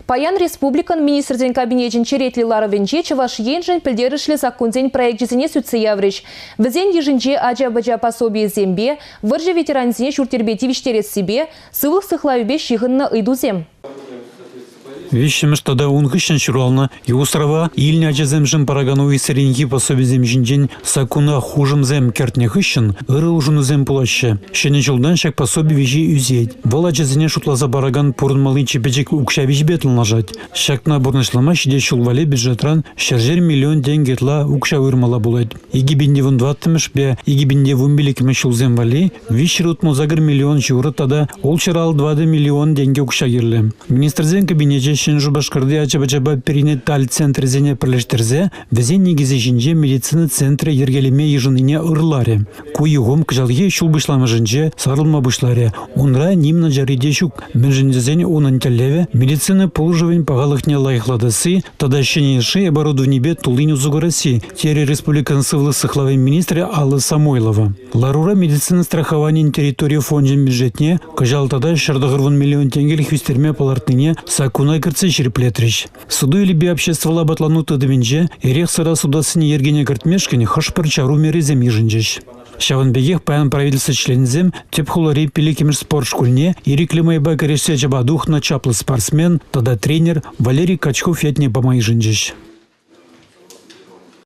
Паян республикӑн Министрсен Кабинечӗн черетлӗ ларӑвӗнче Чӑваш Еншӗн пӗлтерӗшлӗ саккунсен проекчӗсене сӳтсе яврӗҫ. Вӗсен йышӗнче ача-пӑча пособийӗсемпе, вӑрҫӑ ветеранӗсене ҫурт-йӗрпе тивӗҫтерессипе, сывлӑх сыхлавӗпе ҫыхӑннӑ ыйтусем. Виҫҫӗмӗш тата ун хыҫҫӑн ҫуралнӑ Югострова илнӗ ачасемшӗн паракан уйӑхсеренхи пособисем ҫинчен саккуна хушӑмсем кӗртнӗ хыҫҫӑн ырӑ улшӑнусем пулаҫҫӗ. Ҫӗнӗ ҫултан ҫак пособи виҫи ӳсет. Вӑл ачасене шутласа паракан пурӑнмалли чи пӗчӗк укҫа виҫипе танлашать. Ҫакна пурнӑҫлама ҫитес ҫул валли бюджетран ҫӗршер миллион тенкӗ ытла укҫа уйӑрмалла пулать. 2014-мӗшпе 2015-мӗш ҫулсем валли 368 миллион ҫурӑ тата 654 миллион тенкӗ укҫа кирлӗ. Министрсен кабинечӗ Ҫӗнӗ Шупашкарти ача-пӑчапа перинаталь центрӗсене пӗрлештерсе вӗсен никӗсӗ ҫинче медицина центрӗ йӗркелеме йышӑннине ырларӗ. Ку юхӑм кӑҫалхи ҫул пуҫламӑшӗнче сарӑлма пуҫларӗ. Унра ним начарри те ҫук, мӗншӗн тесен унӑн тӗллевӗ медицина пулӑшӑвӗн пахалӑхне лайӑхлатасси тата ҫӗнӗ йышши оборудованипе туллин усӑ курасси, терӗ республикӑн сывлӑх сыхлавӗн министрӗ Алла Самойлова. Ларура медицина страхованийӗн территори фончӗн бюджетне кӑҫал тата 190 миллион тенкӗлӗх ӳстерме палӑртнине саккуна кӗртсе ҫирӗплетрӗҫ. Суту-илӳпе обществӑлла апатлану тытӑмӗнче эрех-сӑра сутассине йӗркене кӗртмешкӗн хӑш-пӗр чару мерисем йышӑнчӗҫ. Ҫавӑн пекех паян правительство членӗсем тӗп хулари пиллӗкмӗш спорт шкулне ирӗклӗ майпа кӗрешсе чапа тухнӑ чаплӑ спортсмен тата тренер Валерий Качков ятне пама йышӑнчӗҫ.